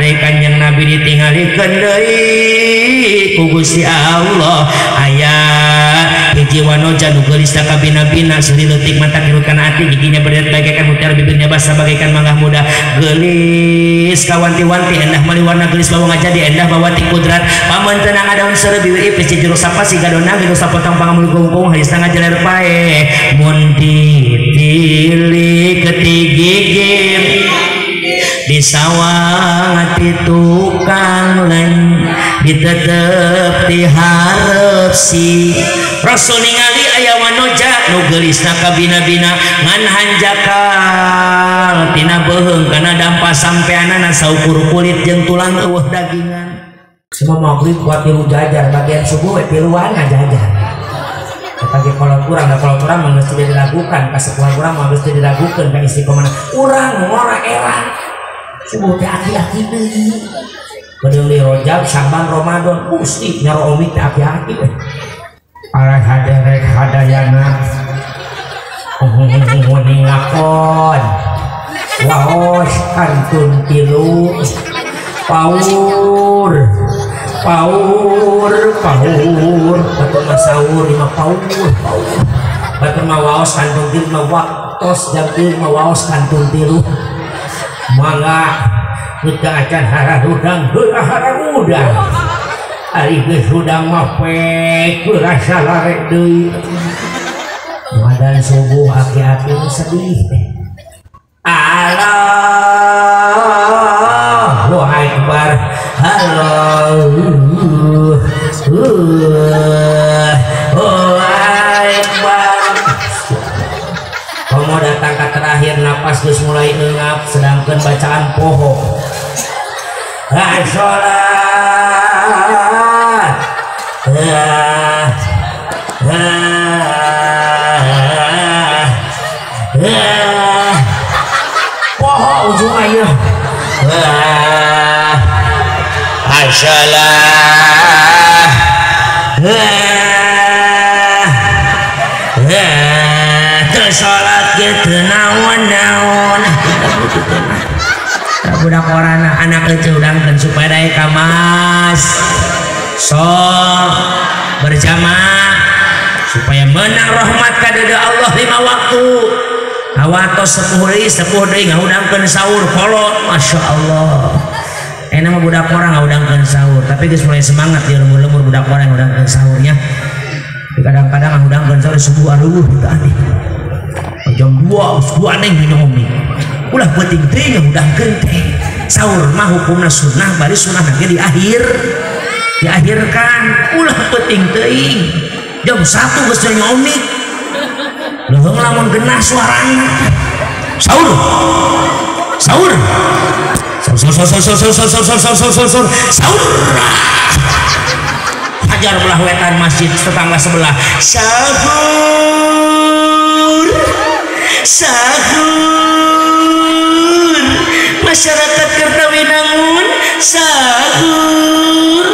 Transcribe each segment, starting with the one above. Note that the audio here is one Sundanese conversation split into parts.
deui Kanjeng Nabi ditingalikeun deui ku Gusti Allah aya hiji wanoja nu geulis kabina-bina seuri leutik mata kirut kana ati giginya berderet bagaikan mutiara bibirnya basah bagaikan mangga muda geulis kawanti-wanti endah meuli warna geulis bawa ngajadi endah bawa ti kudrat paman tenang adaun seureuh bibir ipis jeruk sapasi gadonang geus sapotong pangamul gungkung halis ngajaler pae mun ditilik ketigigir di sawang ti tukang len ditetep diharep si Rasul ningali aya wanoja nu geulisna kabina-bina ngan hanjakal tina beuheung kana dampa sampeanana saukur kulit jeung tulang eueuh dagingan. Semua maghrib kuat tilu jajar bagian subuh we tiluan ngajajar. Bagi kalau kurang, nah kalau kurang mah geus teu diragukan, kasepuhan urang mah geus teu diragukeun ka istiqomah. Urang ngora era subuh teh aki-aki deui. Bedeung di Rajab, Syaban, Ramadan, Gusti nyaro omik teh aki-aki we. Arah haderek hadayana. Huning lakon. Waos kantun tilu. Paur. Paur, paur, batur mah sahur lima paur, paur. Batur mah waos kantun tilu mah waktos jam tilu mah waos kantun tilu. Mangga teu acan hararudang, heurah hararudang. Ari geus hudang mah pek heurah salarek deui. Madan subuh aki-aki nu sedih teh. Allahu Akbar. Allahu Akbar. Komo datang ke terakhir napas geus mulai eungap sedangkan bacaan poho. Salat. Poho ujung aya. Salah salat gitu naon-naon budak orana anak kecil udangkeun supaya daek ka mas so berjamaah supaya menang rahmat ka deudeuh Allah lima waktu awatos sepuh deui ngahudangkeun sahur kolot Masya Allah. Enak mah budak orang ngahudangkeun sahur tapi geus mulai semangat di lembur-lembur budak orang ngahudangkeun sahurnya. Kadang-kadang ngahudangkeun sahur subuh aduh teu aneh. Jam 2 geus 2 neng nyomi. Ulah peuting teh ngahudangkeun teh. Sahur mah hukumna sunnah bari sunnah ge di akhir. Diakhirkan ulah peuting teuing. Jam 1 geus nyomi. Leuheung lamun genah suarana. Sahur. Sahur. Sahur sahur sahur sahur sahur sahur sahur sahur sahur sahur. Hajar belah wetan masjid tetangga sebelah. Sahur. Sahur. Masyarakat Kertawinangun sahur.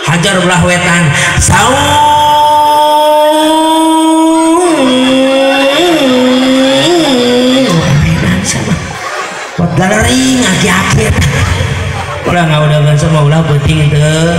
Hajar belah wetan. Sahur. Galering aki-aki ulah ngahudangkeun semua ulah peuting teu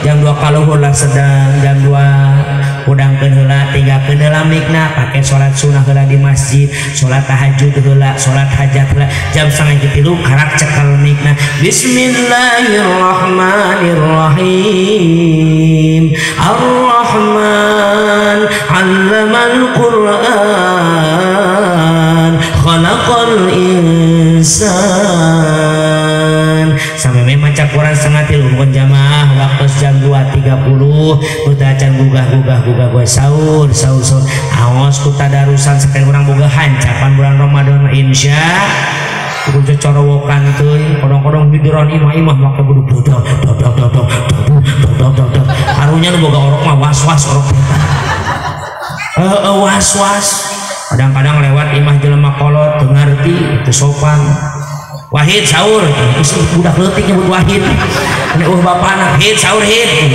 jam 2 kaluhur lah sedang jam 2 hudangkeun heula tinggalkeun heula mikna pake salat sunah heula di masjid salat tahajud heula salat hajat heula jam 2:30 karak cekel mikna bismillahirrahmanirrahim Ar-Rahman 'allamal Qur'an khalaqal insan. Sampai memang maca Quran 2:30 mun jamaah waktu jam 2:30 udah acan gugah-gugah gua sahur sahur sahur awas ku tadarusan sakali urang boga hancapan bulan Ramadan insya kudu cocorowokan teuing kodong-kodong hideran imah-imah make kudu dodok dodok dodok dodok dodok karunya nu boga orok mah was-was orok heeh was-was kadang-kadang lewat imah jelema kolot teu ngarti teu sopan. Wahid sahur budak leutik nyebut Wahid ini bapana hid sahur hid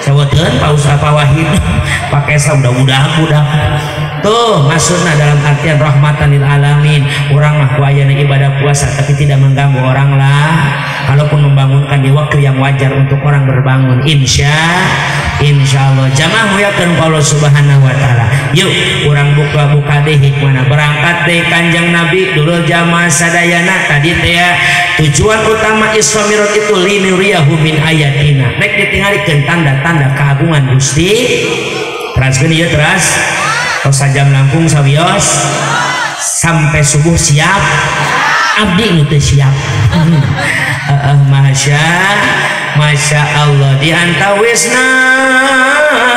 saweteun Pak Ustaz Pak Wahid pakai mudah-mudahan budak tuh maksudna dalam artian rahmatan lil alamin. Urang mah ku ayana ibadah puasa tapi tidak mengganggu orang lah. Kalau bukan di waktu yang wajar untuk orang berbangun. Insya Allah jamaah muliakeun ku Allah Subhanahu wa taala. Yuk urang buka-buka deh hikmahna. Berangkat deh Kanjeng Nabi dulu jamaah sadayana tadi teh ya, tujuan utama Isra Mi'raj itu linuriyahu min ayatina. Rek ditinggalikeun tanda-tanda keagungan Gusti. Teraskeun ieu teras. Tos sajam langkung sawios sampai subuh siap. Abdi nu teu siap. Masya Allah di antawisna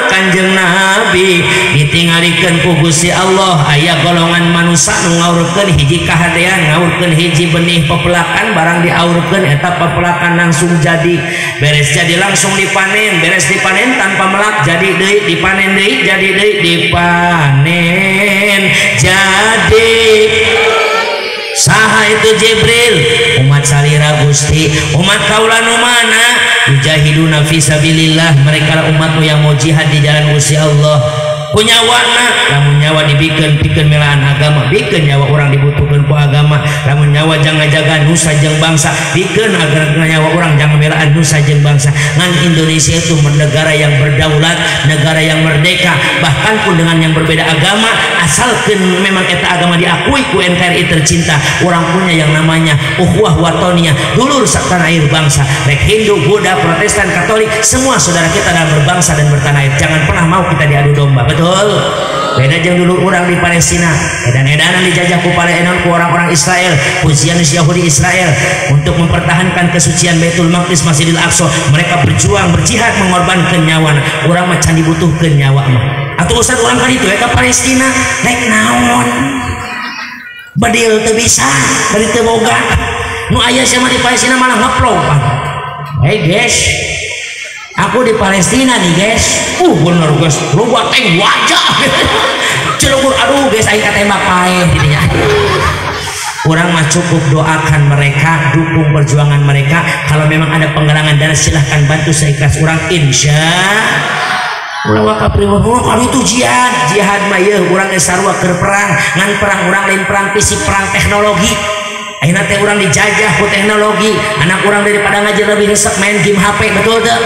Kanjeng Nabi ditingalikeun ku Gusti Allah aya golongan manusia nu ngaurkeun hiji kahadean, ngaurkeun hiji benih pepelakan, barang diaurkeun eta pepelakan langsung jadi, beres jadi langsung dipanen, beres dipanen tanpa melak jadi deui, dipanen deui jadi deui, dipanen jadi. Saha itu Jibril? Umat salira Gusti, umat kaula nu mana? Yujahiduna fi sabilillah, mereka lah umatmu yang mau jihad di jalan Gusti Allah. Punya warna, lamun nyawa dibikeun pikeun melaan agama, bikeun nyawa orang dibutuhkeun ku agama, lamun nyawa jangan jaga nusa jeung bangsa, bikeun agar nyawa orang jangan melaan nusa jeung bangsa. Ngan Indonesia itu negara yang berdaulat, negara yang merdeka, bahkan pun dengan yang berbeda agama, asalkan memang eta agama diakui ku NKRI tercinta, orang punya yang namanya ukhuwah watoniyah, dulur satanah air bangsa, rek Hindu, Buddha, Protestan, Katolik, semua saudara kita dalam berbangsa dan bertanah air. Jangan pernah mau kita diadu domba, betul? Beda jeung dulu orang di Palestina, edan-edanan dijajah ku Palestina ku orang-orang Israel, ku Zionis Yahudi Israel untuk mempertahankan kesucian Baitul Maqdis, Masjidil Aqsa. Mereka berjuang, berjihad, mengorbankan nyawa. Urang mah can dibutuhkeun nyawa mah. Atuh ustaz urang kan itu ka Palestina, rek naon? Bedil teu bisa, bari teu boga. Nu aya sia mah di Palestina malah ngeplong. Hey guys, aku di Palestina nih guys. Bener guys, lu buat tank wajah. Celugur, aduh guys, aing katembak paeh didinya. Urang mah cukup doakan mereka, dukung perjuangan mereka. Kalau memang ada penggalangan dana silahkan bantu seikhlas urang, insya Allah. Ulah kalau itu jihad, jihad mah yeuh urang geus sarua keur perang, ngan perang urang lain perang fisik, perang teknologi. Ayeuna teh urang dijajah ku teknologi. Anak urang daripada ngaji lebih resep main game HP, betul teu?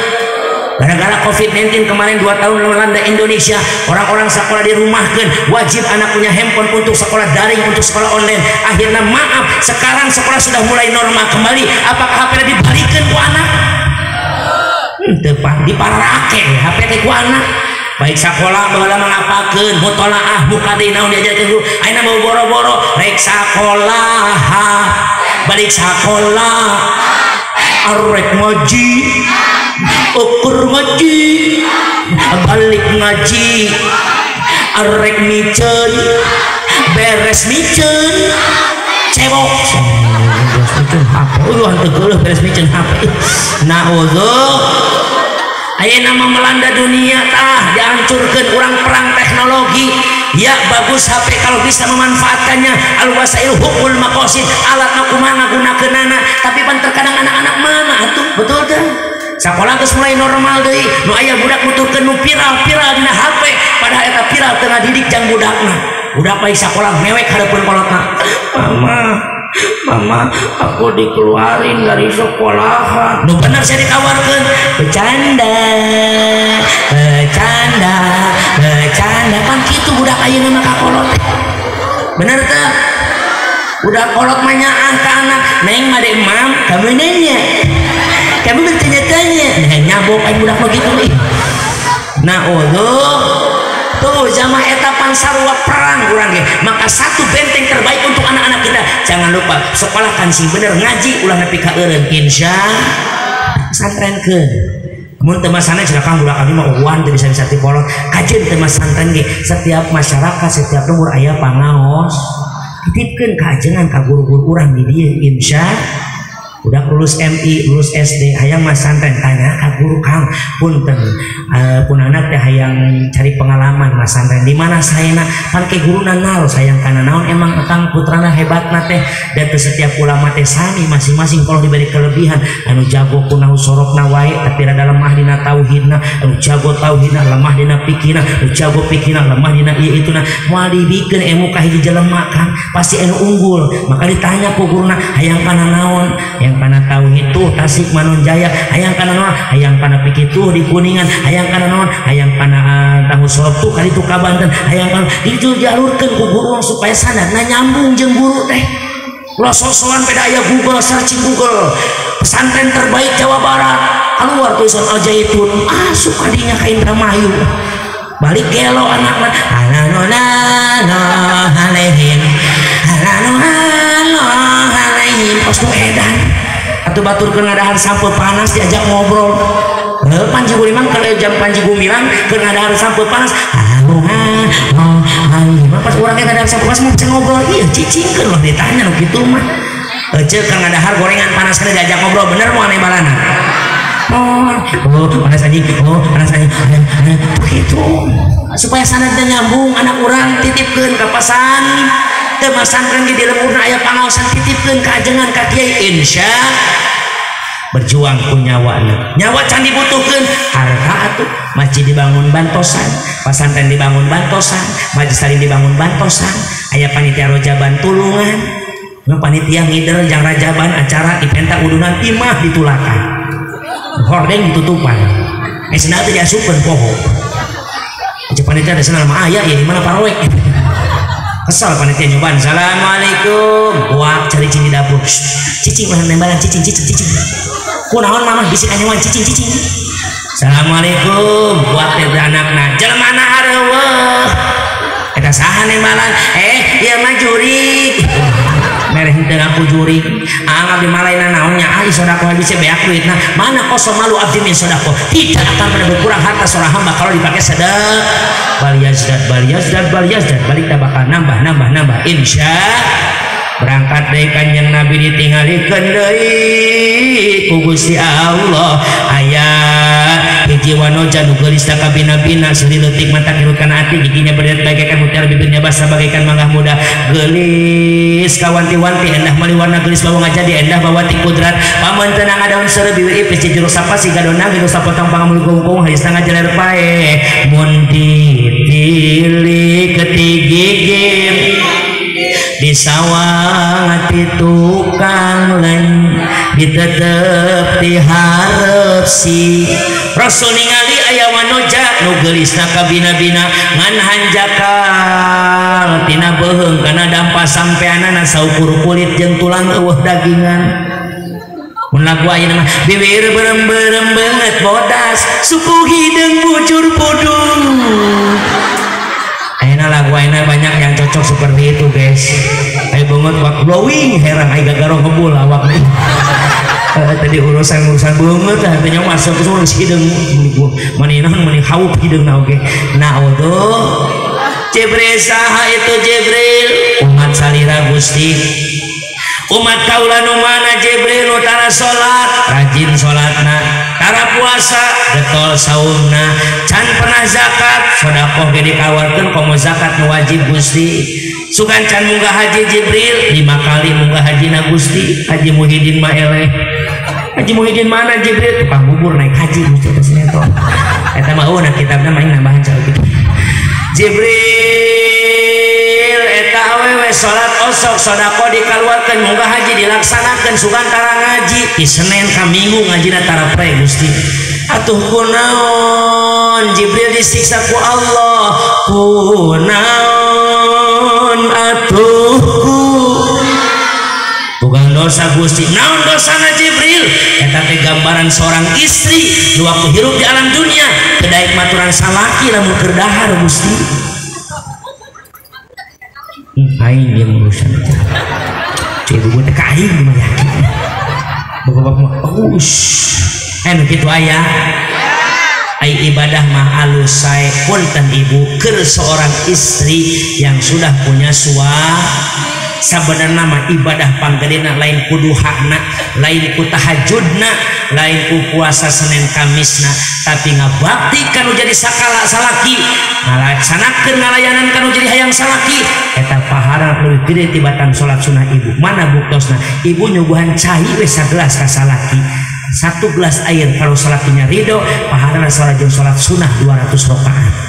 Gara-gara COVID-19 kemarin 2 tahun melanda Indonesia, orang-orang sekolah dirumahkan, wajib anak punya handphone untuk sekolah daring, untuk sekolah online. Akhirnya maaf, sekarang sekolah sudah mulai normal kembali. Apakah HP dibalikin ku anak? Teu diparake HP teh ku anak. Baik sekolah baheula mah ngapakeun, mutolaah muka deui naon diajarkeun guru. Ayeuna mau boro-boro rek sakolah, balik sakolah, arek ngaji, ukur ngaji, balik ngaji, arek miceun, beres miceun, cewok. Beres miceun HP, henteu geuleuh beres miceun HP. Naudzubillah. Ayeuna mah melanda dunia tah, dihancurkeun urang perang teknologi. Ya bagus HP kalau bisa memanfaatkannya. Al wasail hukmul maqasid, alat nu kumaha ngagunakeunana, tapi pan terkadang anak-anak mana atuh, betul teu? Sakola geus mulai normal deui, nu aya budak nuturkeun nu viral-viral dina HP, padahal eta viral teu ngadidik jang budakna. Budak bae sakola mewek hareupeun kolotna. Mama, mama, aku dikeluarin dari sekolahan. Nu bener saya ditawarkeun, bercanda, bercanda, bercanda. Pan kitu budak ayeuna mah ka kolot. Bener teu? Budak kolot mah nyaah ka anak, neng mah dek mam, kamu nanya. Kamu bertanya-tanya, nah nyabok aing budak mah gitu ih. Nah, Allah. Tuh jamaah eta pan sarua perang urang ge. Maka satu benteng terbaik untuk anak-anak kita, jangan lupa sekolahkan sing bener, ngaji ulah nepi ka eureun, insya santrenkeun. Mun teu masana cenah Kang budak abdi mah eueuan teu bisa-bisa ti kolot. Kajeun teu masantren ge, setiap masyarakat setiap lembur aya pangaos. Titipkeun ka ajengan ka guru-guru urang di dieu, insya. Udah lulus MI, lulus SD, hayang masantren, tanya ka guru, Kang, punten, pun anak teh hayang cari pengalaman masantren di mana saena, pan ke guruna naros hayang kana naon emang akang putrana hebatna teh, dan teu setiap ulama teh sami masing-masing kalau diberi kelebihan, anu jago kunahu sorokna wae tapi rada lemah dina tauhidna, anu jago tauhidna lemah dina pikirna, anu jago pikirna lemah dina ieu ituna, moal dibikeun ilmu ka hiji jelema Kang, pasti anu unggul. Maka ditanya ku guruna hayang kana naon, yang Hayang kana tauhid tuh Tasik Manonjaya, hayang kana naon, hayang kana pikir tuh di Kuningan, hayang kana naon, hayang kana tahu sorop tuh kali tuh ka Banten, hayang kana dijalurkeun ku guru supaya sanadna nyambung jeung guru teh. Ulah sok-sokan peda aya Google, searching Google pesantren terbaik Jawa Barat, keluar tulisan Al Zaitun, asup kadinya ka Indramayu. Balik gelo anakna, alanona alaihim, alanona alaihim, pas nu edan. Atuh batur keur ngadahar sampeu panas diajak ngobrol. Heuh Panji Gulimang keur jam Panji Gumilang keur ngadahar sampeu panas, alanona alaihim. Pas urang ge ngadahar sampeu panas mau bisa ngobrol, ieu cicingkeun loh ditanya nu kitu mah. Ece keur ngadahar gorengan panas kana diajak ngobrol bener moal balana. Oh, panas anjing, oh, panas anjing, begitu supaya sanadna nyambung anak urang titipkeun ka pasan teu masantren di lemburna aya pangaosan titipkeun ka ajengan ka kiai insya berjuang ku nyawana. Nyawa can dibutuhkeun harta atuh, masjid dibangun bantosan, pasantren dibangun bantosan, majelis taklim dibangun bantosan, aya panitia rojaban tulungan, nu panitia ngider jang rajaban acara dipenta udunan imah ditulakan. Hordeng ditutupan, sendal teh diasupkeun poho. Cek panitia ada sendal mah aya ya di mana paroek. Kesal panitia nyobaan. Assalamualaikum. Wah cari cing di dapur. Cicing mah nembalan cicing cicing cicing. Kunaon mamah bisik anyawan cicing cicing. Assalamualaikum. Wah teh anakna. Jelema na areueuh. Eta saha nembalan? Ieu mah jurik. Mereh henteu ngaku jurik. Ah abdi malaina naon nya ah sedekah bisa beak duitna. Mana koso malu abdi min sedekah. Tidak akan pernah berkurang harta seorang hamba kalau dipakai sedekah. Bal yazdad bal yazdad bal yazdad, balik tak bakal nambah nambah nambah insya. Berangkat deui Kanjeng Nabi ditinggalikeun deui ku Gusti Allah. Aya hiji wanoja nu geulis kabina-bina, seuri leutik mata kirut kana ati, giginya berderet bagaikan mutiara, bibirnya basah bagaikan mangga muda, geulis kawanti-wanti endah meuli warna geulis bawa ngajadi endah bawa ti kudrat paman tenang adaun seureuh bibir ipis jero sapasi gadona geus sapotong pangamul gongkong halis ngajeler pae mun ditilik ketigigir di sawang ti tukang len ditetep diharep si Rasul ningali aya wanoja nu geulisna kabina-bina ngan hanjakal tina beuheung kana dampa sampeanana saukur kulit jeung tulang eueuh dagingan. Mun lagu ayeuna mah bibir berem-berem beungeut bodas suku hideung bujur pudung. Ayeuna lagu ayeuna banyak yang cocok seperti itu guys. Ayo banget wak blowing herang ayo gagaro ngebul awak nih. Tadi urusan-urusan banget artinya masuk ke urus hideung mani naon mani haup hideung na oge. Nah utuh Jibril saha itu Jibril umat salira Gusti. Umat kaula nu mana Jibril nu tara salat rajin salatna, tara puasa getol saumna, can pernah zakat sedekah ge dikawarkeun komo zakat nu wajib Gusti. Sugan can munggah haji Jibril 5 kali munggah hajina Gusti. Haji Muhyiddin mah eleh. Haji Muhyiddin mana Jibril tukang bubur naik haji Gusti teh sinetron. Eta mah eueuh kitabna mah nambahan cau kitu. Jibril eta awewe salat osok sedekah dikaluarkeun munggah haji dilaksanakeun sugan tara ngaji di Senin ka Minggu ngajina tara pre Gusti. Atuh kunaon Jibril disiksa ku Allah kunaon atuh ku bukan dosa Gusti. Naon dosana Jibril? Eta teh gambaran seorang istri nu waktu hirup di alam dunia teu daek maturan salaki lamun keur dahar Gusti. Aing dia urusan teh. Cuy ibu teh ka aing mah yakin. Bapak-bapak mah nu kitu aya. Ai ibadah mah alus sae punten ibu keur seorang istri yang sudah punya suami. Sabenerna mah ibadah panggedena lain ku duhana, lain ku tahajudna, lain ku puasa Senin Kamisna, tapi ngabakti kanu jadi sakala salaki, ngalaksanakeun ngalayanan kanu jadi hayang salaki, eta pahala leuwih gede tibatan salat sunah ibu. Mana buktosna? Ibu nyuguhan cai we sagelas ka salaki. 1 gelas air kalau salakinya ridho, pahalana salat jeung salat sunah 200 rakaat.